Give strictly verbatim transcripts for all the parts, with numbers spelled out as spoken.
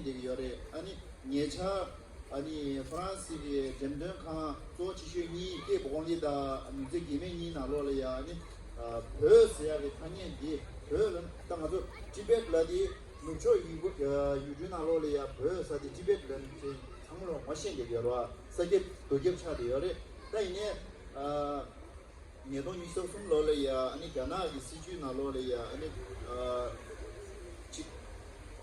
བསྡད་ཀྱི་ཡོད་རེད། ཨ་ནི་ཉེ་ཆར་ཨ་ནི་ཧྥ་རན་སི་གི་འགྲེམས་སྟོན་ཁང་གཙོ་བོ་ཆེ་ཤོས་གཉིས་ཀེ་བོ་ཀོང་ལི་དང་མིའུ་ཛི་ཡིག་མེ་གཉིས་ནང་ལོགས་ལ་ཡ་ཨ་ནི་བོད་ཟེར་ཡག་གི་ཐ་སྙད་འདི་བོད་ལ་ད་ང་ཚོ་ཊི་བེཊ་ལ་དེ་ནུབ་ཕྱོགས་ཡུལ་ཡུལ་གྲུའི་ནང་ལོགས་ལ་ཡ་བོད་ཟེར་དེ་ཊི་བེཊ་ལ་དེ་ཚང་མ་ལ་ངོ་ཤེས་བསྡད་ཀྱི་ཡོད་རེད་བ། ས་ཁྱབ་རྡོ་ཁྱབ་ཆགས་བསྡད་ཡོད་རེད། ད་ཡིན་ནའི་ཉིས་སྟོང་ཉི་ཤུ་རྩ་གསུམ་ལོ་ལ་ཡ་ཨ་ནི་རྒྱ་ནག་གི་སྲིད་བྱུས་ནང་ལོགས་ལ་ཡ་ཨ་ནི་ཕྱི་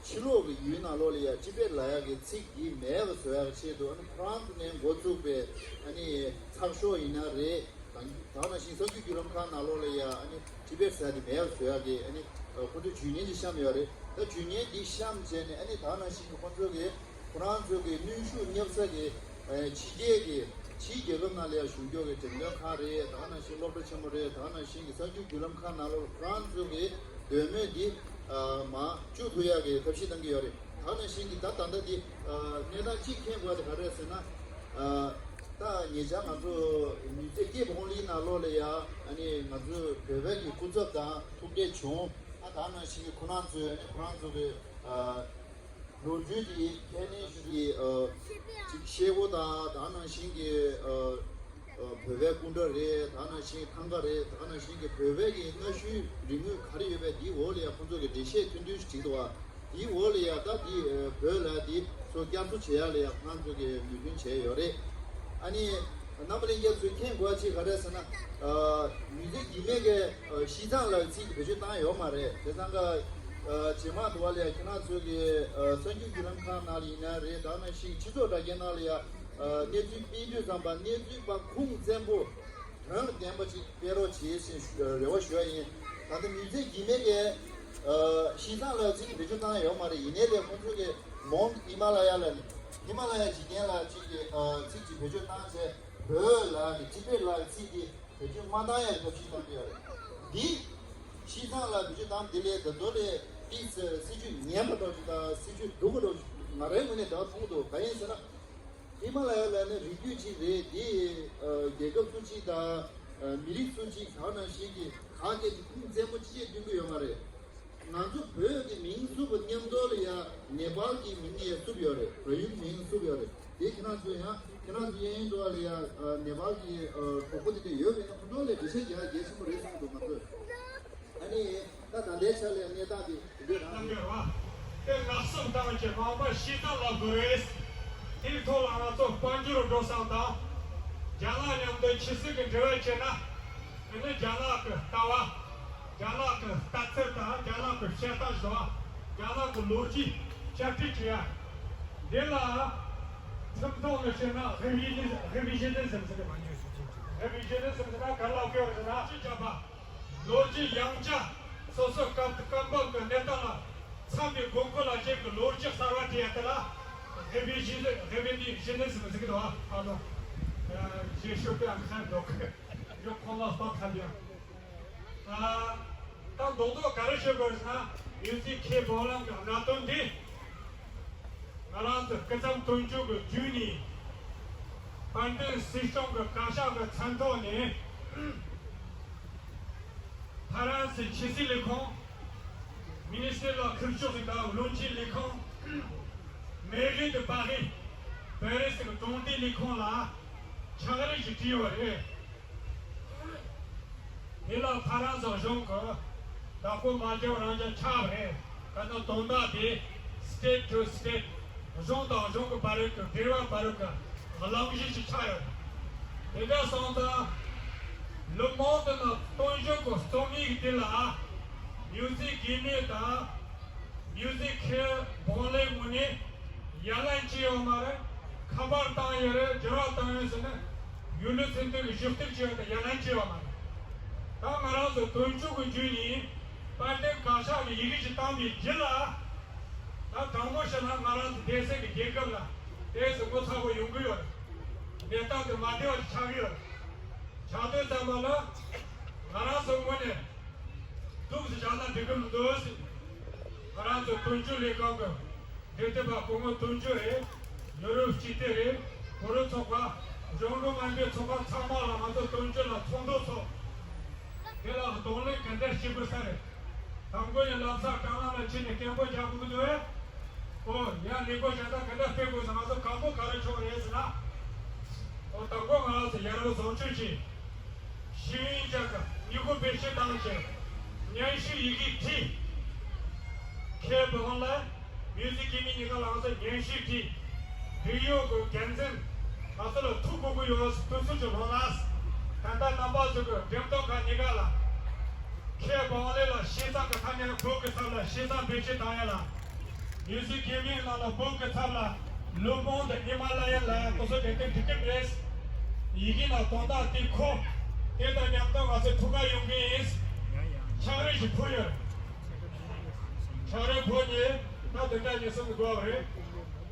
ཕྱི་ལོགས་ཀྱི་ཡུལ་ནང་ལོགས་ལ་ཡ་ཊི་བེཊ་ལབ་ཡག་གི་ཚིག་འདི་མེད་པ་བཟོ་ཡག་གི་ཆེད་དུ་ཨ་ནི་ཁོ་རང་ཚོ་ནས་འགོ་བཙུགས་པའི་ཨ་ནི་ཚགས་ཤོག་ཡིན་ན་རེད། ད་ད་ནང་བཞིན་གསར་འགྱུར་བརྒྱུད་ལམ་ཁང་ནང་ལོགས་ལ་ཡ་ཨ་ནི་ཊི་བེཊ་ཟེར་དེ་མེད་པ་བཟོ་ཡག་གི་ཨ་ནི་ཁོ་ཚོས་ཇུས་ངན་ཅིག་བཤམས་ཡོད་རེད། ད་ཇུས་ངན་འདི་བཤམས་བྱས་ནས་ཨ་ནི་ད་ནང་བཞིན་གྱི་ཁོ་ཚོ་གི་ཁོ་རང་ཚོ་གི་གནོན་ཤུགས་བརྙབ་ས་གི་ཕྱི་རྒྱལ་གྱི་ཕྱིའི་རྒྱལ་ཁབ་ནང་ལ་ཡང་གཞུང་ཕྱོགས་ཀྱི་འགྲེམས་སྟོན་ཁང་རེད། ད་ག་ནང་བཞིན་སློབ་གྲྭ་ཆེན་མོ་རེད། ད་ག་ནང་བཞིན་གྱི་གསར་འགྱུར་བརྒྱུད་ལམ་ཁང་ནང་ལོགས་ཁོ་རང་ཚོ་གི་འདོད་མོས་འདི་མར་བཅུག་ཐུབ་ཡག་གི་ཐབས་ཤེས་གནང་གི་ཡོད་རེད། ད་ག་ནང་བཞིན་གྱི་ད་ད་ལྟ་འདི་གནས་སྟངས་གཅིག་མཁྱེན་དགོས་པ་དེ་ག་རེད་ཟེར་ན། ད་ཉེ་ཆར་ང་ཚོ་མི་ཚེ་སྐྱིད་པོ་ཧོང་ལི་ནང་ལོགས་ལ་ཡང་ཨ་ནི་ང་ཚོའི་བོད་པའི་གི་སྐུ་ཚབ་དང་ཐུག་འཕྲད་བྱུང་། ཨ་ད་ག་ནང་བཞིན་གྱི་ཁོ་རང་ཚོས་ཨ་ནི་ཁོ་རང་ཚོ་གི་ལོ་རྒྱུས་དེ་ཁས་ལེན་ཞུ་གི་ཅིག་ཤེལ་སྒོ་དང་ད་ག་ནང་བཞིན་གྱི་བོད་པའི་སྐུ་འདྲ་རེད། ད་ག་ནང་བཞིན་ཐང་ག་རེད། ད་ག་ནང་བཞིན་གྱི་བོད་པའི་གི་གནའ་ཤུལ་རིག་དངོས་ག་རེ་ཡོད་པའི་དེའི་འོག་ལ་ཡང་ཁོང་ཚོ་གི་འགྲེལ་བཤད་ཐུང་ཐུང་ཞིག་བྲིས་འདུག་བ། དེའི་འོག་ལ་ཡང་ད་དེ་བོད་ལ་དེ་ཚོ་བསྐྱར་གསོ་བྱེད་ཡག་ལ་ཡང་ཁོང་ཚོ་གི་མོས་མཐུན་བྱས་ཡོད་རེད། ཨ་ནི་རྣམ་པ་ལྷན་རྒྱས་ཚོས་མཁྱེན་དགོས་པ་ཅིག་ག་རེ་ཟེར་ན། མི་ཚེ་སྐྱིད་མེད་ཀྱི་ཤིས་ཙང་ལ་ཚིག་བེད་སྤྱོད་བཏང་ཡོད་མ་རེད། དེ་ཚང་ག་རྗེས་མ་དུ་བ་ལ་ཡང་ཁྱེད་རང་ཚོ་གི་གསར་འགྱུར་བརྒྱུད་ལམ་ཁང་ནང་ལ་ཡིན་ན་རེད། ད་ག་ནང་བཞིན་སྤྱི་ཚོགས་དྲ་རྒྱའི་ནང་ལ་ཡང་གནས་ཚུལ་སྤེལ་དུས་ཙམ་པ་གནས་ཚུལ་པ་ཁུངས་བཙན་པོ་དོན་ལ་ལྡན་པ་ཅིག་སྤེལ་རོགས་བྱེད་ཞེས་ཞུ་རེ་བ་ཞུ་བ་ཡིན། ད་ལྟ་མི་ཚེ་སྐྱིད་མེད་ཀྱི་ཤིས་ཙང་ལ་ཚིག་བེད་སྤྱོད་བཏང་ཡོད་མ་རེད། ཡིན་ནའི་ལས་ཁོང་ཚོ་གི་མོན་ཧི་མ་ལ་ཡ་ལ་ནི་ཧི་མ་ལ་ཡ་འཇིག་རྟེན་ལ་ཅིག་གི་ཚིག་ཅིག་བེད་སྤྱོད་བཏང་བྱས་བོད་ལ་གི་ཊི་བེཊ་ལ་ཚིག་དེ་བེད་སྤྱོད་མ་བཏང་ཡ་ཐབས་ཤེས་བཏང་གི་ཡོད་རེད། འདི་ཤིས་ཙང་ལ་བེད་སྤྱོད་བཏང་འདི་ལས་ད་དོ་ལས་ཏིས་སྲིད་ཇུས་ངན་པ་འདྲ་ཞིག་དང་སྲིད་ཇུས་སྡུག་པ་འདྲ་ཞིག་ང་རའི་ངོས་ནས་ད་མཐོང་འདུག་གང་ཡིན་ཟེར་ན། ཧི་མ་ལ་ཡ་ལ་ནི་རི་རྒྱུད་ཅིག་རེད། དེ་རྒྱལ་ཁབ་སུ་གཅིག་དང་མི་རིགས་སུ་གཅིག་གང་ནང་བཞིན་གྱི་ཁ་སྐད་ཀྱི་ཁུངས་བཙན་པོ་ཅི་བྱེད་སྟོན་གྱི་ཡོད་མ་རེད། ང་ཚོ་བོད་ཀྱི་མིང་བཟོས་པ་མཉམ་དུ་ལ་ཡ་ནེ་པཱལ་གྱི་མིང་ཡང་བཟོས་ཡོད་རེད། བལ་ཡུལ་མིང་བཟོས་ཡོད་རེད། དེ་ཁྱེད་རང་ཚོས་ཡང་ཁྱེད་རང་ཚོ་གཡས་གཡོན་དུ་ལ་ཡ་ནེ་པཱལ་གྱི་གྲོགས་པོ་དེ་འདྲ་ཡོད་པས་ན་ཁོང་ཚོ་ལ་འགྲེལ་བཤད་རྒྱག་གལ་ཆེན་པོ་རེད་བསམ་འདུག་ང་ཚོས། ཨ་ནི་ད་ད་ལྟའི་ཆ་ལ་གནས་སྟངས་དེ་དེ་འདྲ་རང་རེད། དེ་ནག་སུབ་བཏང་བྱས་མང་པ་ཤི་ཐང་ལབ་དགོས་རེད། དེའི་ཐོག་ལ་ང་ཚོ་དཔལ་འབྱོར་འགྲོ་སྟངས་དང་། རྒྱ་ནག་མཉམ་དུ་ཕྱི་སྲིད་ཀྱི་འབྲེལ་བ་བྱས་ན། དེ་ནི་རྒྱ་ནག་གི་ལྟ་བ། རྒྱ་ནག་གི་ལྟ་ཚུལ་དང་རྒྱ་ནག་གི་བཤད་སྟངས་བཟོ་བ། རྒྱ་ནག་གི་ལོ་རྒྱུས་བསྐྱར་བྲིས་བྱེད་ཡ། འདི་ལ་ཁྲིམས་ཐོག་ནས་བཤད་ན་རེ་བི་ཞི་རེ་བི་ཞི་ནི་སིམ་ཟེར་གི་མ་འཇུ། རེ་བི་ཞི་ནི་སིམ་ཟེར་ན་ག་ལ་བཀོད་ཟེར་ན་ཅི་བྱ་བ། ལོ་རྒྱུས་ཡང་བསྐྱར་སོ་སོ་སྐབས་སྐབས་འབབ་ཀྱི་གནས་སྟངས་ལ་འཚམ་པའི་དགོས་མཁོ་ལ་གཞིགས་ཀྱི་ལོ་རྒྱུས་གསར་བ་བྲིས་ཡ་དེ་ལ་རེ་བི་ཞི་ནི་རེ་བི་ནི་ཞི་ནི་སིམ་ཟེར་གི་འདུག་ཨ། ཨ་ནོ། ཞེས་ཞུ་པའི་ཨ་ཁ་འདུག་ཡོ་ཁོང་ལ་སྤག་ཐབས་ཡོད། ད་རྡོག་རྡོག་ག་རེ་བཤད་དགོས་ཟེར་ན། ཡུལ་སྲིད་ཁའི་བོང་ལམ་གྱི་གནད་དོན་འདི་ང་རང་ཚོ་སྐུ་མཚམས་དོན་གཅོད་ཀྱི་བརྒྱུད་ནས་དཔལ་ལྡན་སྲིད་སྐྱོང་གི་བཀའ་ཤག་གི་མཚན་ཐོག་ནས་ཧྥ་རན་སིའི་ཕྱི་སྲིད་ལས་ཁུངས། Ministère de la Culture དང་བློན་ཆེན་ལས་ཁུངས། Mairie de Paris བྷ་རི་སི་གི་གྲོང་སྡེ་ལས་ཁུངས་ལ་ཕྱག་བྲིས་ཤིག་བྲིས་ཡོད་རེད། དེ་ལ་ཧྥ་རན་སི་གཞུང་གིས་བདག་པོ་མ་བརྒྱབ་རང་ཅག་ཆགས་པ་རེད། ད་ནི་དོན་དག་དེ་state to state གཞུང་དང་གཞུང་གི་བར་གྱི་འབྲེལ་བ་བར་གྱི་གླེང་གཞི་ཞིག་ཆགས་ཡོད། དེ་འདྲ་སོང་ཙང་Le Monde ནི་སྟོན་བཤད་ཀྱི་རྩོམ་ཡིག་དེ་ལ་མིའུ་ཛི་ཡིག་མེ་དང་། མིའུ་ཛི་ཁའི་བོང་ལེ་ངོས་ནས་ཡ་ལན་བྱས་ཡོད་མ་རེད། ཁ་པར་བཏང་ཡོད་རེད། འགྱུར་བ་བཏང་ཡོད་ཟེར་ནས་ཡུལ་ལུགས་མཚན་ལྡན་གྱི་ཞུ་གཏུག་བྱས་ཡོད་དེ་ཡ་ལན་བྱས་ཡོད་མ་རེད། ད་ང་རང་ཚོ་དོན་གཅོད་ཀྱི་བརྒྱུད་ནས་དཔལ་ལྡན་བཀའ་ཤག་གི་ཡི་གེ་ཞིག་བཏང་བའི་རྗེས་ལ། ད་དྲང་མོ་བཤད་ན་ང་རང་ཚོ་བསྡད་སའི་གི་རྒྱལ་ཁབ་ལ་དེ་ཚོ་ངོ་ཚ་པོ་ཡོང་གི་ཡོད་རེད། གནས་སྟངས་དེ་མ་བདེ་བ་ཞིག་ཆགས་ཀྱི་ཡོད་རེད། ཆགས་དུས་ཙམ་པ་ལ་ང་རང་ཚོ་ངོས་ནས། འདུག་ཟེར་བཞག་ན་འགྲིག་གི་མི་འདུག་ཟེར། ང་རང་ཚོ་དོན་གཅོད་ལས་ཁང་གི་འབྲེལ་མཐུད་པ་སྐུ་ངོ་དོན་གཅོད་རེད། ཡུ་རོབ་སྤྱི་མཐུན་རེད། བོད་རིགས་ཚོགས་པ། གཞུང་འབྲེལ་མ་ཡིན་པའི་ཚོགས་པ་ཚང་མ་ལ་ང་ཚོ་དོན་གཅོད་ལ་ཚོགས་འདུ་ཚོགས། དེ་ལ་གདོང་ལེན་ག་འདྲ་བྱེད་དགོས་ས་རེད། དང་པོ་ནས་ལམ་སང་དྲ་ལམ་ལ་ཕྱིན་ནས་སྐད་འབོད་རྒྱག་དགོས་ཀྱི་འདུག་ཨེ། ཨོ་ཡང་ལས་འགུལ་བྱ་ཐབས་ག་འདྲ་སྤེལ་དགོས་ཟེར་ང་ཚོ་གང་པོ་ག་རེ་བྱུང་རེད་ཟེར་ན། ཨོ་དང་པོ་ང་རང་ཚོ་ཡ་རབས་བཟང་སྤྱོད་ཀྱི་ཤེས་ཡོན་བཅས་ཀྱི་ནུས་པ་བེད་སྤྱོད་བཏང་བྱས་སྙན་ཞུ་ཡི་གེ་བྲིས། མཁས་པའི་དབང་ལ་མིའུ་ཟི་གི་མི་གཉིས་ཀ་ལ་ང་ཚོ་སྙན་ཞུ་བྲིས། འབྲེལ་ཡོད་ཀྱི་འགན་འཛིན་ང་ཚོ་ལ་ཐུགས་དགོས་ཀྱི་ཡོད་ཟེར་དུས་ཚོད་ཅིག་ལོན་ལ། ད་ལྟ་རྣམ་པ་ཚོ་གི་འགྲེམས་སྟོན་ཁང་གཉིས་ཀ་ལ་མཁས་པའི་དབང་ལ་ཤེས་ཚད་ཀྱི་ཐ་སྙད་བོད་ཀྱི་ཚབ་ལ་ཤེས་ཚད་བེད་སྤྱོད་བཏང་ཡ་ལ། མིའུ་ཟི་གི་མིའི་ནང་ལ་བོད་ཀྱི་ཚབ་ལ་ལུང་པང་དང་ཧི་མ་ལ་ཡ་ལ་ཡ་དེ་ཚོ་དེ་དེ་འགྲིག་གི་མེད། ཡི་གེ་ནང་དོན་དག་དེ་གོ། དེ་དང་མཉམ་དུ་ང་ཚོ་ཐུག་ག་ཡོང་གི་ཡིན། ཕྱག་རེ་ཞིག་ཕུལ་ཡོད། ཕྱག་རེ་ཕུལ་ནས་ད་དོན་དག་ཉེ་སོང་གི་འགྲོ་བ་རེད།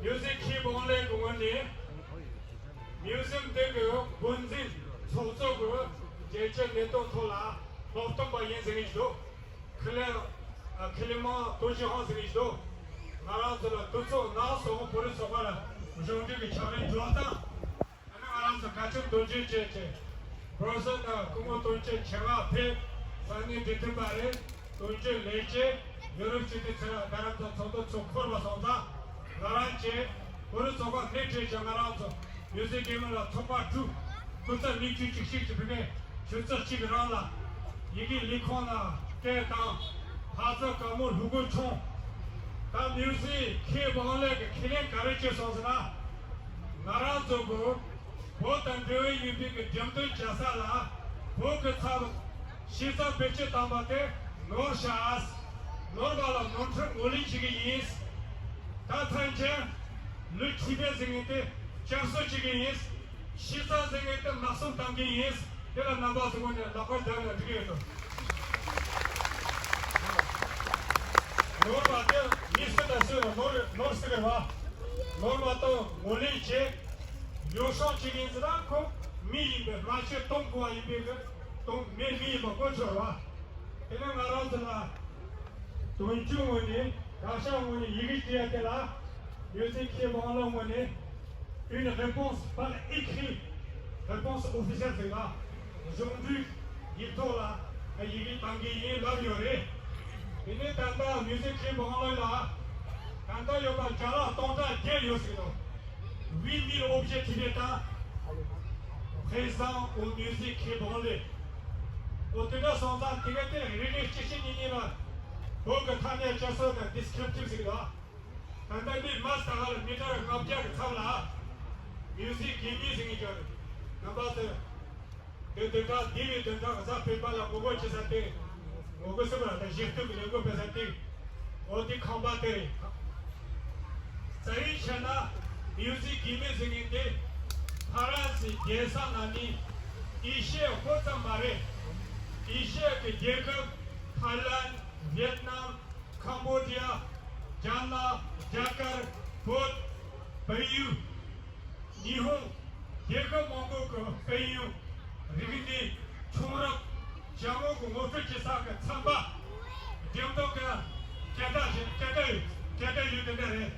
མིའུ་ཟི་གི་བོང་ལེ་གི་ངོས་ནས་མིའུ་ཟི་ཡམ་དེ་གི་འགོ་འཛིན་ཚོགས་གཙོ་གི་རྒྱལ་སྤྱིའི་གནད་དོན་ཐོག་ལ་སློབ་སྟོན་པ་ཡིན་ཟེར་གི་འདུག་ཁི་ལེ། ཨ། ཁི་ལི་མང་ཏོ་ཞི་ཧང་ཟེར་གྱི་འདུག་ང་རང་ཚོ་ལ་དུས་ཚོད་ནང་སོག་པོ་བོད་རིགས་ཚོགས་པ་ལ་གཞུང་འབྲེལ་གྱི་ཕྱག་ལས་འཇོག་སྟངས། ཨ་ནི་ང་རང་ཚོ་བཀའ་ཁྲིམས་དོན་གཅོད་བཅས་ཀྱི་པོ་རོ་ཕེ་སར་དང་སྐུ་ངོ་དོན་གཅོད་ཆེ་ང་ཕེབས། ས་གནས་འབྲེལ་མཐུད་པ་རེད། དོན་གཅོད་ལས་བྱེད། ཡུ་རོབ་སྤྱི་མཐུན་ཚོགས་ར་རྡ་རམ་ས་ཚོགས་འདུ་ཚོགས་འཁོར་བ་སོང་ཙང་ང་རང་བཅས་བོད་རིགས་ཚོགས་པ་སྣེ་ཁྲིད་ཀྱི་ང་རང་ཚོ་མིའུ་ཟི་གི་མི་ལ་ཚོགས་པ་དྲུག་སྐུ་ཚབ་མི་བཅུ་གཅིག་ཤིག་གི་བུད་མེད་ཆུ་ཚོད་གཅིག་རང་ལ་ཡི་གེ་ལས་ཁུངས་ལ་སྐད་བཏང་། ཕར་ཚུར་བཀའ་མོལ་ལྷུག་པོ་བྱུང་། ད་མིའུ་ཟི་མཁས་པའི་དབང་ལས་ཀྱི་ཁས་ལེན་ག་རེ་བྱས་སོང་ཟེར་ན། ང་རང་ཚོ་གི་བོད་དང་འབྲེལ་བའི་ཡིན་པའི་གི་འགྲེམས་སྟོན་བྱ་ས་ལ་བོད་ཀྱི་ཚབ་ཤེས་ཚད་བེད་སྤྱོད་བཏང་པ་དེ་ནོར་ཤག་ནོར་བ་ལ་ནོར་འཁྲུལ་ངོས་ལེན་བྱེད་ཀྱི་ཡིན། ད་ཐམས་ཅད་ལུས་ཁྲིད་པའི་ཟིན་ངེས་དེ་བསྐྱར་གསོ་བྱེད་ཀྱི་ཡིན། ཤེས་ཚད་ཟིན་ངེས་དེ་མ་སོང་བཏང་གི་ཡིན། དེ་ལ་རྣམ་པ་ཚོ་ངོས་ནས་ལག་པ་རྒྱབ་ནས་འགྲིག་གི་ཡོད་དོ། ནོར་བ་དེ་མི་སུ་དང་སུ་ཡང་ནོར་ནོར་སྲིད་པའི་བ། ནོར་བ་དང་ངོས་ལེན་བྱེད། ཡོ་བསྲང་བྱེད་ཀྱི་ཡིན་ཟེར་ན་ཁོ་མི་ཡིན་པའི་སྨྲ་བརྗོད་གཏོང་དགོས་པ་ཡིན་པའི་གི་གཏོང་མེད་མི་ཡིན་པ་དཀོན་མཆོག་རེད་བ། དེ་ནས་ང་རང་ཚོ་ལ་དོན་གཅོད་ངོས་ནས་བཀའ་ཤག་ངོས་ནས་ཡི་གེ་བྲིས་ཡ་དེ་ལ་ཡོད་ཚད་མཁས་པའི་དབང་ལུང་ངོས་ནས་une réponse par écrit, réponse officielle ཟེར་ལ་གཞུང་འབྲེལ་ཡིག་ཐོག་ལ་ཡི་གེ་བཏང་གི་ཡིན་ལབ་ཡོད་རེད། དེ་ནས་ད་ལྟ་མིའུ་ཟི་མཁས་པའི་དབང་ལུང་ལ་ད་ལྟ་ཡོད་པ་ཅ་ལག་སྟོང་ཕྲག་བརྒྱད་ཡོད་ཟེར་གི་འདུག Huit mille objets tibétains présents au musée Quai Branly. འོ་དེ་འདྲ་སོང་ཙང་དེ་ག་དེ་རེ་རེ་གཅིག་གཅིག་གཉིས་གཉིས་ལ་བོད་ཀྱི་ཐ་སྙད་བསྐྱར་གསོ་དང་ཌི་སི་ཀི་རིབ་ཊིབ་ཟེར་གི་འདུག་ད་ལྟ་འདི་མ་ས་ཧ་ལ་མི་ཊར་ལྔ་བརྒྱ་གི་ཚབ་ལ་མིའུ་ཟི་གི་མི་ཟེར་གི་འདུག་རྣམ་པ་ཚོས། དེ་དོན་དག་འདི་བའི་དོན་དག་གཟའ་སྤེན་པ་ལ་ངོ་རྒོལ་བྱེད་ས་དེ། ངོ་རྒོལ་སེམས་ལ་དང་གཞི་རྟེན་གྱི་ལས་འགུལ་སྤེལ་ས་དེ། འོ་དེ་ཁང་པ་དེ་རེད། རྩ་བའི་ཆ་ན་མིའུ་ཟི་གི་མི་ཟེར་མཁན་དེ་ཕ་རན་སི་རྒྱལ་ས་ན་ནི་ཨེ་ཤི་ཡའི་ཧོར་ཙམ་མ་རེད། ཨེ་ཤི་ཡ་གི་རྒྱལ་ཁབ་ཐའི་ལན། ཝེད་ནམ། ཁམ་བོ་ཌི་ཡ། རྒྱ་ནག་རྒྱ་གར། བོད། བལ་ཡུལ། ཉི་ཧོང་། རྒྱལ་ཁབ་མང་པོ་གི་དཔལ་ཡོན། རིག་གནས། ཁྱུང་རབས། ཅ་མོ་གི་ངོ་སྤྲོད་བྱེད་ས་གི་ཚན་པ། འགྲེམས་སྟོན་གི་སྐད་གྲགས་ཤིག་སྐད་གྲགས་ཡོད་སྐད་གྲགས་ཡོད་དེ་འདྲ་རེད།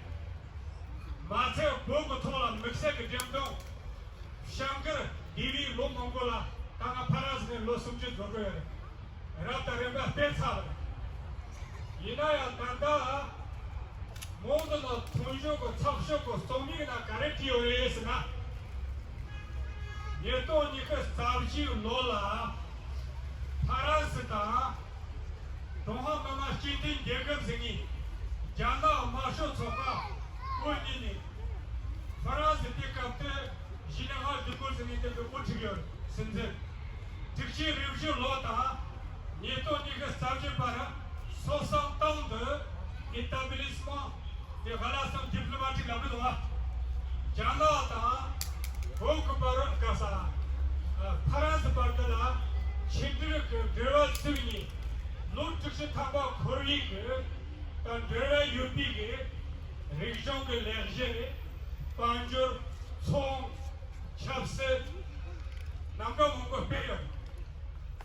མ་ཚད་བོད་གི་ཐོག་ལ་དམིགས་བསལ་གི་འགྲེམས་སྟོན། བྱང་གི་ལྡེ་བའི་ལོ་མང་པོ་ལ་ད་ང་ཕ་རན་སི་ནས་ལོ་སུམ་ཅུ་འགྲོ་གི་ཡོད་རེད། རབ་དང་རིམ་པ་སྤེལ་ཚར་བ་རེད། ཡིན་ན་ཡང་ད་ལྟ་མོང་དུ་ནང་མཐུན་སྦྱོར་གྱི་ཚགས་ཤོག་གི་རྩོམ་ཡིག་ནང་ག་རེ་བྲིས་ཡོད་རེད་ཟེར་ན། ཉིས་སྟོང་ཉི་ཤུ་རྩ་བཞིའི་ལོ་ལ་ཕ་རན་སི་དང་ཀྲུང་ཧྭ་མི་དམངས་སྤྱི་མཐུན་རྒྱལ་ཁབ་ཟེར་མཁན་རྒྱ་ནག་དམར་ཤོག་ཚོགས་པ་དབུ་བརྙེས་ནས་ཕ་རན་སི་དེ་སྐབས་དེ་ཇི་ནི་ཝ་སྒྲིག་འགོད་ཟེར་མཁན་དེ་གི་དབུ་ཁྲིད་ཡོད་སྲིད་འཛིན། དྲུག་ཅུ་རེ་བཞི་ལོ་དང་ཉིས་སྟོང་ཉི་ཤུ་རྩ་བཞི་བར་སོ་སོའི་ཏང་དུ་ཨེ་ཏ་བི་ལི་སི་མང་དེ་ཝ་ལ་སོང་ཌི་པི་ལོ་མ་ཊིག་ལབ་གི་འདུག་བ། རྒྱ་ནག་དང་བོད་ཀྱི་བར་སྐབས་སུ་ཕ་རན་སི་བར་དུ་ལ་ཕྱི་འབྲེལ་གྱི་འབྲེལ་བ་བཙུགས་ནས་ལོ་དྲུག་ཅུ་ཐམ་པ་འཁོར་བའི་གི་དང་འབྲེལ་བ་ཡོད་པའི་གི་རིག་གཞུང་གི་ལས་གཞི་རེད། དཔལ་འབྱོར། ཚོང་། ཆབ་སྲིད། རྣམ་གྲངས་མང་པོ་སྤེལ་ཡོད།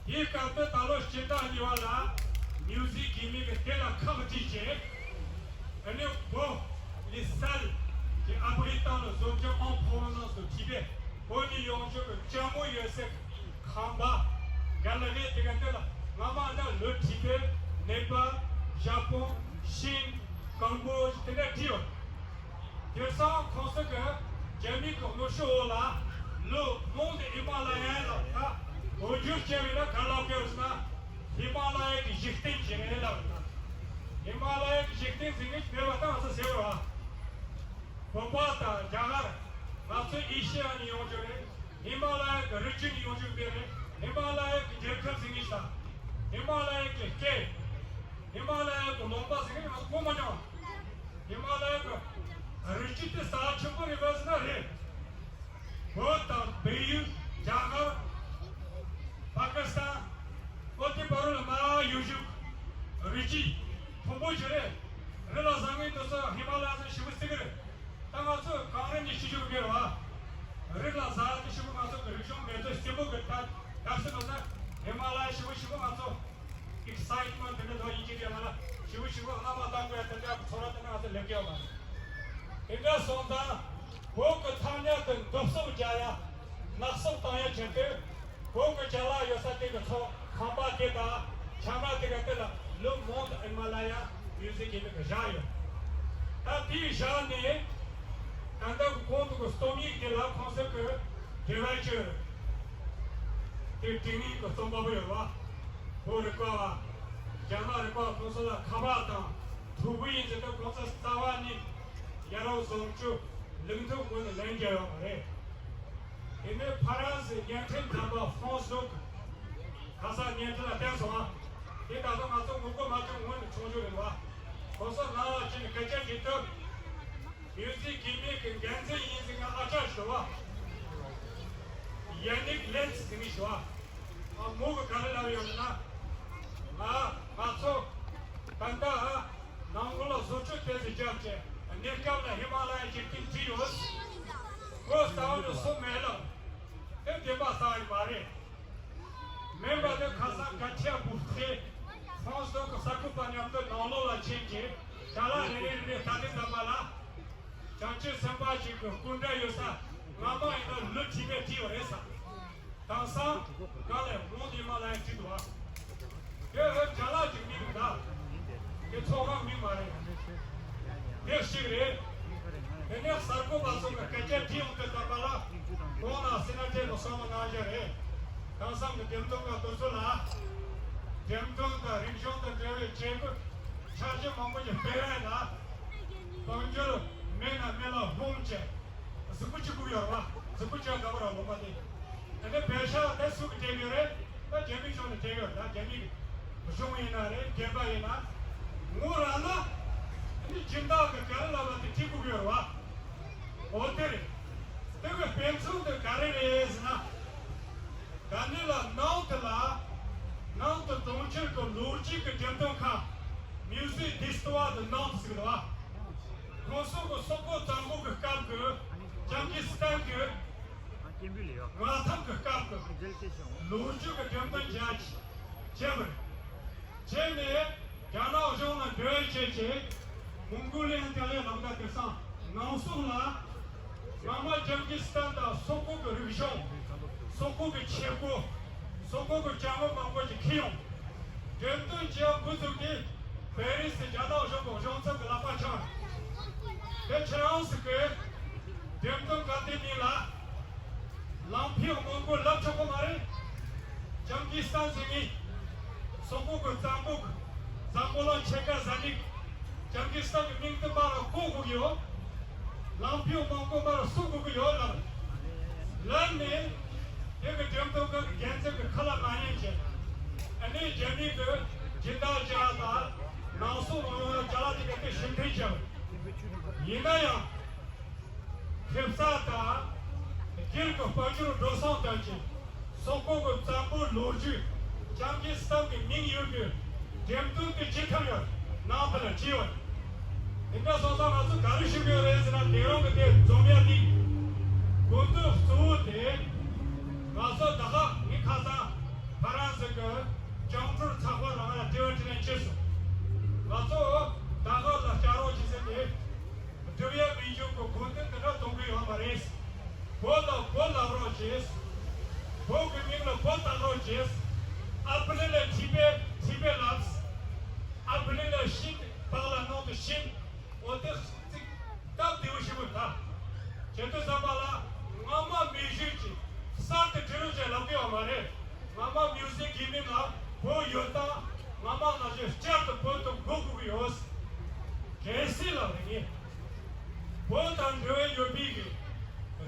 དེའི་སྐབས་དུ་ད་ལོ་སྤྱི་ཟླ་གཉིས་པ་ལ་མིའུ་ཟི་གི་མི་གི་དེ་ལ་ཁག་ཅིག་བྱས། ཨ་ནི་བོད་ལི་སལ་གྱི་ཨ་པ་རི་ཏང་ལ་བཟོ་བཅོས་ཨང་ཕོ་ནང་སུ་བྲིས་པས་བོད་ནས་ཡོང་ཆོག་གི་ལྕམ་མོ་ཡོད་སའི་ཁང་པ་ག་ལ་རེད། དེ་ག་དེ་ལ་སྔ་མ་ན་ལོ་བྲིས་པས་ནེ་པ་ལ་ཞཱ་པོན་ཤིན་ཀང་པོ་ཇི་དེ་འདྲ་བྲིས་ཡོད། སང་ཁོང་ཚོ་གི་རྒྱ་མི་གི་གནོན་ཤུགས་འོག་ལ་ལོ་མང་དུ་ཧི་མ་ལ་ཡ་ལ་ད་འོ་འགྱུར་བྱས་པ་ཡིན་ན་ག་ལབ་དགོས་ཟེར་ན། ཧི་མ་ལ་ཡ་གི་འཇིག་རྟེན་ཟེར་ནས་ལབ་ན། ཧི་མ་ལ་ཡ་གི་འཇིག་རྟེན་ཟེར་མཁན་མེད་པ་ད་ང་ཚོ་ཟེར་བ། བོད་པ་དང་རྒྱ་གར། ང་ཚོ་ཨེ་ཤི་ཡ་ནས་ཡོང་རྒྱུ་རེད། ཧི་མ་ལ་ཡ་གི་རི་རྒྱུད་ནས་ཡོང་རྒྱུ་མེད་རེད། ཧི་མ་ལ་ཡ་གི་རྒྱལ་ཁབ་ཟེར་མཁན་ཞིག་དང་། ཧི་མ་ལ་ཡ་གི་སྐད། ཧི་མ་ལ་ཡ་གི་ལུང་པ་ཟེར་མཁན་ང་ཚོ་གོ་མ་མྱོང་། ཧི་མ་ལ་ཡ་གི་རི་རྒྱུད་དེ་ས་ཆེན་པོ་རེད་པས་ཟེར་ན་རེད། བོད་དང་བལ་ཡུལ། རྒྱ་གར། པ་ཀི་སི་ཐན། ཨོ་དེ་བར་ལ་མ་ཡུལ་གཞུང་། རི་སྐྱེས་མཐོན་པོ་ཞིག་རེད། རི་ལ་བཟང་ངན་དུ་སོགས་ཧི་མ་ལ་ཡ་ཟེར་ཞིབ་པོ་བརྩི་གི་རེད། ད་ང་ཚོ་གངས་རི་ནས་ཤི་ཞུ་གི་མེད་ར་བ། རི་ལ་ཟ་དེ་ཞིབ་པོ་ང་ཚོ་གི་རིག་གཞུང་མེད་ཚོད་སྐྱིད་པོ་གི་ད་ད་སེ་ནོ་ད་ཧི་མ་ལ་ཡ་ཞིབ་པོ་ཞིབ་པོ་ང་ཚོ། ཨེག་སའི་ཊི་མེན་ཊི་དེ་འདྲ་དོ་ཡིན་གྱི་རེད་ལ། ཞིབ་པོ་ཞིབ་པོ་བླ་མ་དང་པོ་ཡ་དེ་འདྲ་ཚོར་བ་དེ་འདྲ་ང་ཚོ་སླེབས་ཀྱི་ཡོད་མ་རེད། དེ་འདྲ་སོང་ཙང་བོད་ཀྱི་ཐ་སྙད་དེ་འདོན་སྤྲོད་རྒྱག་ཡ། ནག་སུབ་བཏང་ཡ་བྱེད་དུས་བོད་ཀྱི་ཅ་ལག་ཡོད་ས་དེ་གི་ཚོ་ཁང་པ་དེ་དང་ཆ་མ་དེ་ག་དེ་ལ་ལོ་མང་དུ་ཨི་མ་ལ་ཡ་མིའུ་ཟི་ཡམ་གི་བཞག་ཡོད། ད་དེའི་བཞག་ནས་ད་ལྟ་གི་གོང་དུ་གི་རྩོམ་ཡིག་དེ་ལ་ཁོང་ཚོ་གི་དྲི་བ་བཅོས། དེ་དྲི་ངན་གྱི་རྩོམ་པ་པོ་ཡོད་པ། བོད་རིག་པ་བ། རྒྱ་ནག་རིག་པ་ཁོང་ཚོ་ལ་ཁ་པར་དང་ཐུག་པ་ཡིན་ཟེར་དུས་ཁོང་ཚོ་རྩ་བ་ནས་ཡ་རབས་བཟང་སྤྱོད་ལུགས་མཐུན་སྒོ་ནས་ལན་རྒྱག་ཡོད་པ་རེད། དེ་ནས་ཕ་རན་སི་བརྙན་འཕྲིན་དམ་པ་ཧྥོང་སི་ལུག་ག་ས་བརྙན་འཕྲིན་ལ་བསྟན་སོང་ཨ། དེ་ད་དུང་ང་ཚོ་ངོ་རྒོལ་མ་བྱུང་སྔོན་ནས་ཆུང་ཆུང་རེད་པ། ཁོང་ཚོ་ནང་ལ་ཕྱིན་ནས་སྐད་ཆ་དྲིས་དུས། མིའུ་ཟི་ཡམ་གི་འགན་འཛིན་ཡིན་ཟེར་མཁན་ཨ་ཅག་ཞུ་བ། ཡ་ནིག་ལེན་ཚི་ཟེར་མཁན་ཞུ་བ། ཨ་མོ་གི་ག་རེ་ལབ་ཡོད་ན། ང་ང་ཚོ་ད་ལྟ་ནང་ཁུལ་ལ་བཟོ་བཅོས་དེ་ཚོ་བརྒྱབ་བྱས་གནས་སྐབས་ལ་ཧི་མ་ལ་ཡའི་འཇིག་རྟེན་བྲིས་ཡོད། ཁོ་ས་བོན་ནས་སུ་མེད་ལ། དེ་བདེན་པ་ས་ཡི་མ་རེད། མེམ་བར་དུ་ཁ་སང་ག་ཁྱེད་བུ་ཁྲེ་ཧྥོང་སི་ལུག་གི་གསར་འགོད་པ་མཉམ་དུ་ནང་ལོགས་ལ་ཕྱིན་གྱིས་ཅ་ལག་རེ་རེ་རེ་རེ་ལྟ་དུས་ཙམ་པ་ལ། བྱང་ཆུབ་སེམས་དཔའ་ཞིག་གི་སྐུ་འདྲ་ཡོད་ས་སྔ་མ་ཡིན་ན་ལོ་ཁྲི་པས་བྲིས་ཡོད་རེད་ས། དེང་སང་ག་ལས་མོང་དེ་མ་ལ་ཡང་བྲིས་འདུག་ཨ། དེ་ལ་ཅ་ལག་ཅིག་མིན་འདུག་ད། དེ་ཚོགས་ཁང་མིན་མ་རེད། དེ་གཅིག་རེད། དེ་ནས་གསར་འགོད་པ་ཚོ་གི་སྐད་ཆ་དྲིས་ཡོང་དུས་ཙམ་པ་ལ་ཁོང་ལ་སེ་ན་ཏྲེ་གི་བསམ་བློ་གནང་བཞག་རེད། དེང་སང་གི་འགྲེམས་སྟོན་པ་དེ་ཚོ་ལ་འགྲེམས་སྟོན་དང་རིག་གཞུང་དང་འབྲེལ་བའི་བྱེད་སྒོ་འཆར་གཞི་མང་པོ་ཞིག་སྤེལ་རན་ལ། དཔལ་འབྱོར་མེད་ན་མེད་ལ་ལྷུང་བྱས། གཟུགས་པོ་གཅིག་པུ་ཡོད་རེད་བ། གཟུགས་པོ་གཅིག་དགའ་བོ་ར་ལོ་མ་དེ། དེ་ནས་བེ་ཤ་དེ་སུ་གི་སྤྲད་ཡོད་རེད། ད་རྒྱ་མི་ཕྱོགས་ནས་སྤྲད་ཡོད་རེད། ད་རྒྱ་མི་གི་གཞུང་ཡིན་ན་རེད། རྒན་པ་ཡིན་ན། ངོ་རང་ན། དེ་ནི་སྦྱིན་བདག་གི་ག་རེ་ལབ་ན་དེ་ཁྲིད་དགོས་ཀྱི་ཡོད་རེད་བ། འོ་དེ་རེད། དེ་གི་དཔེ་མཚོན་དེ་ག་རེ་རེད་ཟེར་ན། ད་ནི་ལ་ནང་དུ་ལ། ནང་དུ་གྲོང་ཁྱེར་གི་ལོ་རྒྱུས་ཀྱི་འགྲེམས་སྟོན་ཁང་། Musée d'histoire de Nantes ཟེར་གི་འདུག་བ། ཁོང་ཚོ་གི་སོག་པོ་གཙང་པོ་གི་སྐབས་ཀྱི་ཅང་གིས་སི་ཐན་གྱི་མངའ་ཐང་གི་སྐབས་ཀྱི་ལོ་རྒྱུས་ཀྱི་འགྲེམས་སྟོན་བྱས་བྱས་པ་རེད། བྱས་ནས་རྒྱ་ནག་གཞུང་ལ་འབྲེལ་བ་བྱས་བྱས་མོང་གོ་ལི་ཡན་ཏེ་ལེ་ལམ་ཀ་དེ་སང་ནང་སོག་ལ་སྔ་མ་ཅང་གིས་སི་ཐན་དང་སོག་པོ་གི་རིག་གཞུང་། སོག་པོ་གི་ཆས་གོས། སོག་པོ་གི་ཅ་དངོས་མང་པོ་ཞིག་ཁྱེར་ཡོང་། འགྲེམས་སྟོན་བྱས་འགོ་བཙུགས་ཏེ་པེ་རི་སི་རྒྱ་ནག་གཞུང་གི་གཞུང་ཚབ་ཀྱི་ལག་པ་འཆང་། དེ་ཁྱེད་རང་ཚོ་གི་འགྲེམས་སྟོན་ཁང་དེ་མིང་ལ་ལམ་ཕུག་མོན་གྷོ་ལབ་ཆོག་གི་མ་རེད། ཅང་གིས་སི་ཐན་ཟེར་མཁན་སོག་པོ་གི་གཙང་པོ་གི་འཛམ་བུ་གླིང་ཕྱེད་ཀ་ཟ་ནི། ཅང་གིས་སི་ཐན་གི་མིང་དེ་མར་བཀོད་དགོས་ཀྱི་ཡོད། ལམ་ཕུག་མོན་གྷོ་མར་བསུབ་དགོས་ཀྱི་ཡོད་ལབ། ལབ་ནས་དེ་གི་འགྲེམས་སྟོན་ཁང་གི་འགན་འཛིན་གི་ཁ་ལ་མ་ཉན་བྱས། ཨ་ནི་རྒྱ་མི་གི་སྦྱིན་བདག་བྱས་དང་ནང་སོག་ནང་ཡོང་ཡ་ཅ་ལག་དེ་ག་དེ་ཕྱིར་འཐེན་བྱས། ཡིན་ན་ཡང་། ཁེ་ས་དང་། སྒེར་གྱི་དཔལ་འབྱོར་འགྲོ་སོང་ལྟར་གྱི་སོག་པོ་གི་གཙང་པོའི་ལོ་རྒྱུས་ཅང་གིས་སི་ཐན་གྱི་མིང་ཡོད་པའི་འགྲེམས་སྟོན་དེ་ཅི་ཐུབ་ཡོད་ནང་དུ་ལ་བྲིས་ཡོད། དེ་འདྲ་སོང་ཙང་ང་ཚོ་ག་རེ་ཞུ་གི་ཡོད་རེད་ཟེར་ན་དེ་རང་གི་དེ་འཛོམས་ཡ་དེ་དགོས་འདུན་གཙོ་བོ་དེ་ང་ཚོ་ད་ཧ་ངའི་ཁ་སང་ཕ་རན་སི་གི་ཅང་ཀྲུར་ཚགས་པར་ནང་ལ་དྲི་བ་དྲིས་ལན་བྱས་སོང་། ང་ཚོ་ད་ཧ་ལ་བསྐྱར་རོགས་བྱེད་ཟེར་ཏེ། སྒྲུབ་ཡ་མི་འཇུག་གི་དགོས་འདུན་དེ་འདྲ་གཏོང་གི་ཡོད་མ་རེད། བོད་ལ་བོད་ལབ་རོགས་བྱེད། བོད་ཀྱི་མིང་ལ་བོད་བཏགས་རོགས་བྱེད། ཨ་བི་ལི་ལ་ཁྲི་པའི་ཁྲི་པའི་ལབ། ཨ་བི་ལི་ལ་ཤིན་བག་ལ་ནང་དུ་ཤིན། འོ་དེ་ཚིག་སྟབས་བདེ་བོ་ཞིག་མི་འདུག་བྱེད་དུས་ཙམ་པ་ལ་སྔ་མ་མེད་བཞིན་གྱི་གསར་དུ་འབྲི་རོགས་ཅེས་ལབ་ཀྱི་ཡོད་མ་རེད། སྔ་མ་མིའུ་ཟི་གི་མིང་ལ་བོད་ཡོད་སྟངས་སྔ་མ་ནང་བཞིན་བསྐྱར་དུ་བོད་དུ་འགོད་དགོས་ཀྱི་ཡོད། གལ་སྲིད་ལ་རེ་ངེས། བོད་དང་འབྲེལ་བ་ཡོད་པའི་གི་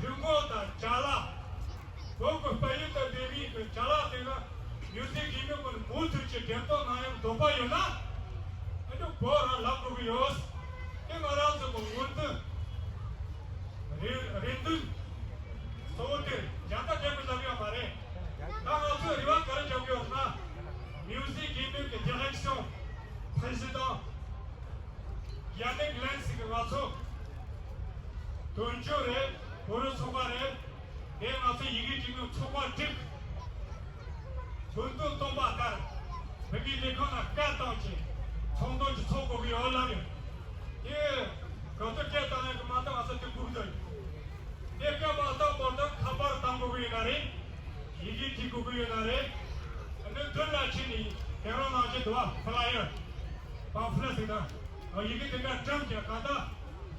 རི་མགོ་དང་ཅ་ལག་བོད་ཀྱི་དཔལ་ཡོན་དང་འབྲེལ་བའི་གི་ཅ་ལག་དེ་ལ་མིའུ་ཟི་གི་མིང་ཀུན་མུ་མཐུད་ཀྱི་འགྲེམས་སྟོན་གནང་ཡང་འདོད་པ་ཡོད་ན། ཨ་ནི་བོད་རང་ལབ་དགོས་ཀྱི་ཡོད། དེ་ང་རང་ཚོ་གི་སྔོན་དུ་རེ་རེ་འདུན་གཙོ་བོ་དེ་རྒྱ་ནག་རྒྱལ་པོ་ལབ་ཡོད་མ་རེད། ད་ང་ཚོས་རེ་བ་ག་རེ་རྒྱབ་ཀྱི་ཡོད་ན། མིའུ་ཟི་གི་མིང་གི་direction président ཡ་ནིག་ལན་སི་གི་ང་ཚོ་དོན་གཅོད་རེད། བོད་རིགས་ཚོགས་པ་རེད། དེ་ང་ཚོ་ཡི་གེ་འབྲི་མཁན་ཚོགས་པ་བསྒྲིགས། དོན་དུ་བཏོན་པ་ལྟར་བོད་ཀྱི་ལས་ཁུངས་ལ་སྐད་བཏང་ཅིང་ཚོགས་འདུ་ཅིག་ཚོགས་དགོས་ཀྱི་ཡོད་ལབ་ཡོད། དེ་ག་ཚོད་སྐད་བཏང་ཡག་གི་མ་གཏོགས་ང་ཚོ་དེ་སྒུག་སྡོད་ཡོད། དེ་སྐད་མ་བཏང་བར་དུ་ཁ་པར་བཏང་དགོས་ཀྱི་ཡོད་ན་རེད། ཡི་གེ་འབྲི་དགོས་ཀྱི་ཡོད་ན་རེད། ཨ་ནི་མདུན་ལ་ཕྱིན་ནས་དེ་རང་ནང་བཞིན་དུ་བ་ཕ་ལ་ཡར་པམ་ཕི་ལེ་ཟེར་ན་ཡི་གེ་དེ་འདྲ་བཀྲམ་བྱས་གང་ལྟར་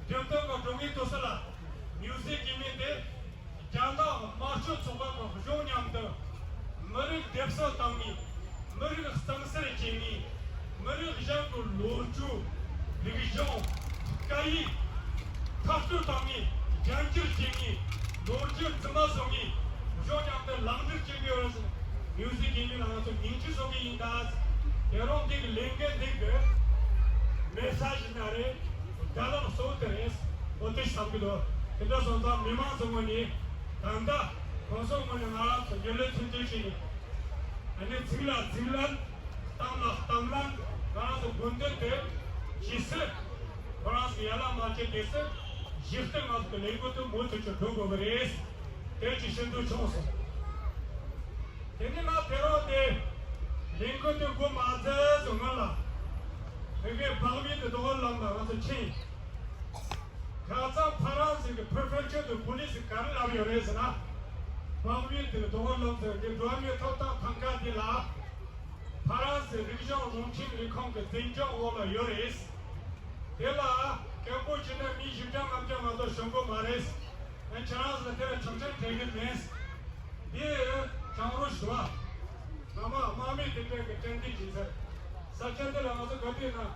འགྲེམས་སྟོན་གྱི་འགྲོ་མཁན་དུ་སུ་ལ་མིའུ་ཟི་གི་མིང་དེ། རྒྱ་ནག་དམར་ཤོག་ཚོགས་པ་དང་གཞུང་མཉམ་དུ་མི་རིགས་སྡེབ་གསོད་བཏང་ནས། མི་རིགས་གཙང་སེལ་བྱས་ནས། མི་རིགས་གཞན་གྱི་ལོ་རྒྱུས། རིག་གཞུང་། སྐད་ཡིག་འཐབ་རྩོད་བཏང་ནས་རྒྱ་འགྱུར་བྱས་ནས་ལོ་རྒྱུས་རྫུན་མ་བཟོ་ནས་གཞུང་མཉམ་དུ་ལག་འབྲེལ་བྱེད་ཀྱི་ཡོད་རེད། མིའུ་ཟི་གི་མིང་ལ་ང་ཚོ་ཉིང་ཁྲི་བཟོ་གི་ཡིན་ད། དེ་རིང་འདི་གི་ལས་འགན་འདི་གི་མེ་སེ་ཇི་ན་རེད། བརྡ་ལམ་གཙོ་བོ་དེ་རེད། འོ་དེ་བསམ་གི་འདུག་དེ་འདྲ་སོང་ཙང་མི་མང་ཚོ་ངོས་ནས་ད་ལྟ་གོང་ས་ངོས་ནས་ང་རང་ཚོ་འགྱུར་ལས་ཚུལ་མཐུན་བྱས་ནས། ཨ་ནི་ཚིག་ལ་ཚིག་ལན། གཏམ་ལ་གཏམ་ལན། ང་རང་ཚོ་དགོས་འདུན་དེ་ཇི་སྲིད་ཁོ་རང་ཚོ་ཡར་ལ་མ་བྱེད་དེ་སྲིད་གཞི་རྟེན་ང་ཚོ་གི་ལས་འགུལ་དེ་མུ་མཐུད་ཀྱིས་འགྲོ་དགོས་པ་རེད། དེ་ཅིག་ཤིན་ཏུ་ཆུང་སོང་། དེ་ནས་ང་དེ་རིང་དེ་ལས་འགུལ་དེ་འགོ་མ་འཛུགས་སྔོན་ལ་བོད་པའི་འཕགས་མའི་དེ་རྡོ་སྒར་ལམ་ལ་ང་ཚོ་ཕྱིན། ཁ་སང་ཕ་རན་སི་གི་Préfecture de Police ག་རེ་ལབ་ཡོད་རེད་ཟེར་ན། འཕགས་མའི་དེ་རྡོ་སྒར་ལམ་ཟེར་དེ་འགྲོ་བ་མིའི་ཐོབ་ཐང་ཐང་ག་དེ་ལ་ཕ་རན་སི་རིག་གཞུང་རླུང་འཕྲིན་ལས་ཁང་གི་འཛིན་སྐྱོང་འོག་ལ་ཡོད་རེད། དེ་ལ་སྐད་འབོད་བྱས་ན་མི་བཞི་བརྒྱ་ལྔ་བརྒྱ་མ་གཏོགས་བྱུང་གི་མ་རེད། ཨ་ཁྱེད་རང་ཚོ་དེ་ལ་ཆོག་མཆན་སྤྲད་གི་མེད། འདི་བྱང་རུ་ཞུ་བ། ང་མ་དམག་མི་དེ་འདྲ་གི་དྲན་རྟེན་བྱིན་ཚར། ས་ཆ་འདི་ལ་ང་ཚོ་ག་དུས་ན་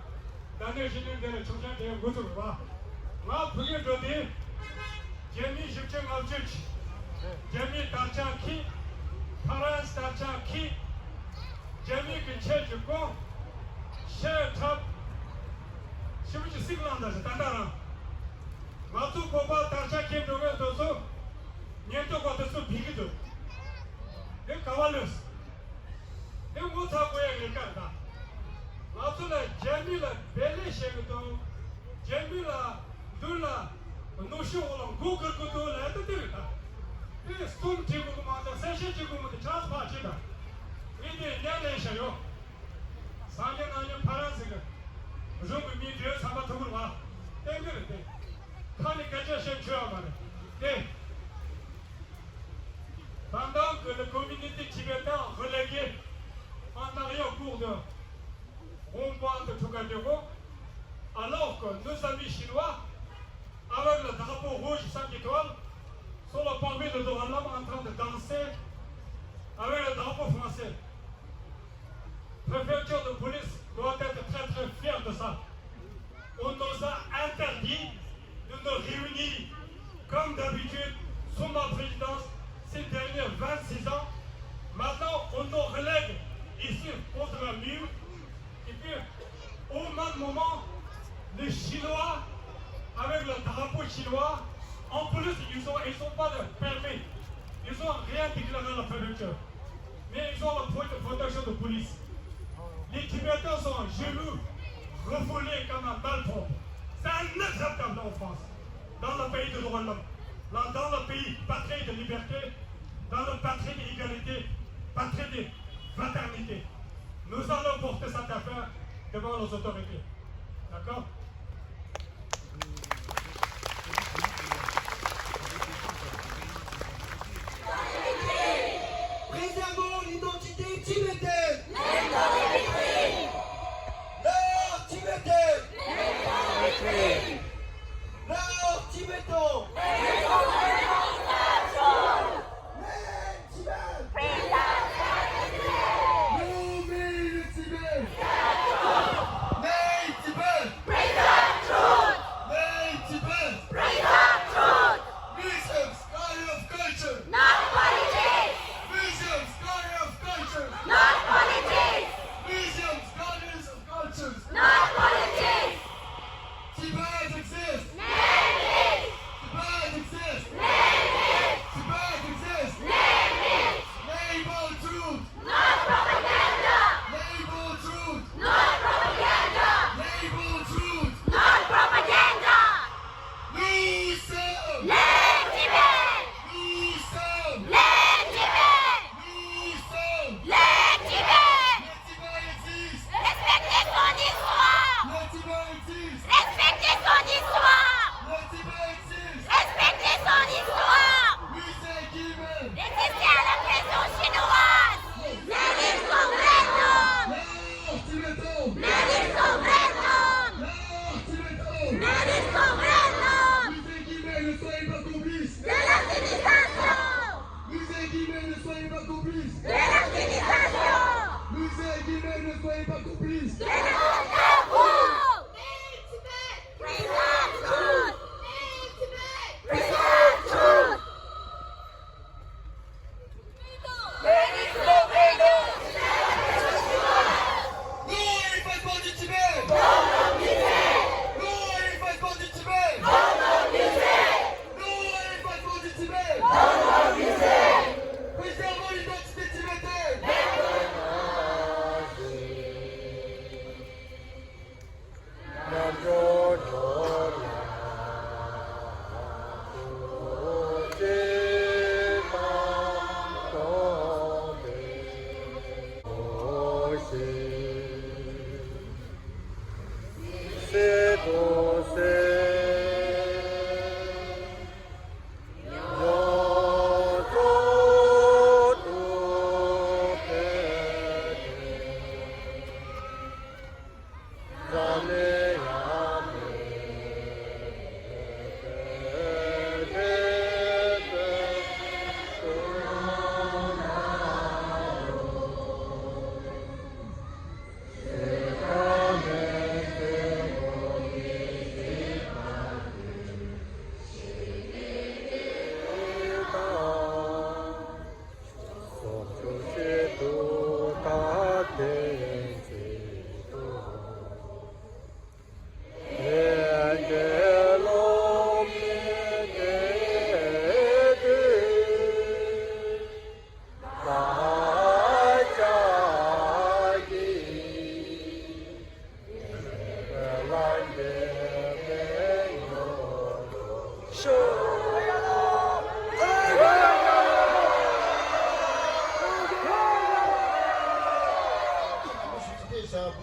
ད་ནས་གཞི་ནས་འདི་ལ་ཆོག་མཆན་སྤྲད་འགོ་ཚུགས་པ། ང་བོད་སྐད་འགྲོ་དུས། རྒྱ་མི་བཞི་བཅུ་ལྔ་བཅུ་གི་རྒྱ་མིའི་དར་ཆ་འཁྱེར། ཕ་རན་སི་དར་ཆ་འཁྱེར། རྒྱ་མི་གི་ཆས་ཀྱི་གོང་ཤེས་ཐབས་ཞིབ་ཀྱི་སིག་ལང་ད་ཞིག་ད་ལྟ་རང་། ང་ཚོ་བོད་པ་དར་ཆ་འཁྱེར་འགྲོ་མཁན་དེ་ཚོ་ཉེན་རྟོག་པ་དེ་ཚོ་བིས་ཀྱི་འདུག་དེ་ག་བ་ལོས། དེ་ངོ་ཚ་དགོས་ཡ་ལས་ཀ་རེད་ད། ང་ཚོ་ལ་རྒྱ་མི་ལ་བེད་ལས་བྱེད་གི་འདུག་རྒྱ་མི་ལ་མདུན་ལ་གནོན་ཤུགས་འོག་ལ་མགོ་སྒུར་གི་འདུག་ལབ་ཡ་དེ་དེ་རེད་ད། དེ་སྟོན་བྱེད་དགོས་གི་མ་གཏོགས་གསལ་བཤད་བྱེད་དགོས་མི་འདུག་ཆགས་ཕ་ཆེ་ད། ངས་དེ་ཉན་ལས་བྱ་ཡོད། སངས་རྒྱས་རྣམ་གཉིས་ཕ་རན་སི་གི་གཞུང་གི་མིའི་འབྲེལ་ཡོད་ཚན་པ་ཐུག་གི་རེད་བ། བསྟན་གི་རེད་དེ། ཁ་ནས་སྐད་ཆ་བཤད་ཆོག་ཡ་མ་རེད་དེ། Pendant que le communauté tibétaine reléguée en arrière-cour de Rond-point de Trocadéro, alors que nos amis chinois, avec le drapeau rouge cinq étoiles, sont le parvis de Dohalam en train de danser avec le drapeau français. Préfecture de police doit être très très fière de ça. On nous a interdit de nous réunir comme d'habitude sous ma présidence ces derniers vingt-six ans. Maintenant, on nous relègue ici contre un mur. Et puis, au même moment, les Chinois, avec le drapeau chinois, en plus, ils ont, ils ont pas de permis. Ils ont rien déclaré à la préfecture. Mais ils ont la pro-, protection de police. Les Tibétains sont à genoux, refoulés comme un malpropre. C'est inacceptable en France, dans le pays de droit de l'homme, dans, dans le pays patrie de liberté, dans le patrie d'égalité, patrie de fraternité. Nous allons porter cette affaire devant nos autorités. D'accord ? Préservons l'identité tibétaine. L'art tibétain. L'art tibétain.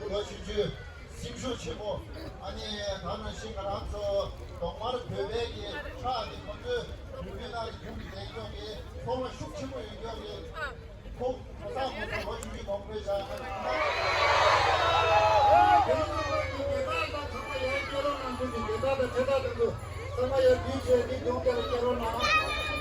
ལོ་ཆུང་ཆུང་སེམས་ཤུགས་ཆེན་པོ། ཨ་ནི་ད་ནང་བཞིན་ང་རང་ཚོ་གདོང་དམར་བོད་པའི་གི་ཁྲག་ནི་ཁོང་ཚོའི་ཡུལ་ནང་ལ་རྒྱུན་གྱི་བསྡད་ཀྱོག་གི་ཚོར་བ་ཤུགས་ཆེན་པོ་ཡོད་ཀྱོག་གི། ཁོ་ཁོ་ཚང་ཁོ་ཚང་ལོ་ཆུང་ཆུང་མང་པོས་བྱ། ཨ་ནི་ཁོང་ཚང་དེ་ཚོ་ཚང་མ་གི་བདེན་པ་དང་ཚང་མ་ཡར་སྐྱེ་རོགས་གནང་། ཁོང་གི་བདེན་པ་དང་ཁྲེལ་ཐག་དེ་ཚོ་ཚང་མ་ཡར་བསྡུས་བྱས་ཏེ་ཡོང་རྒྱ་ལ་སྐྱེ་རོགས་གནང་།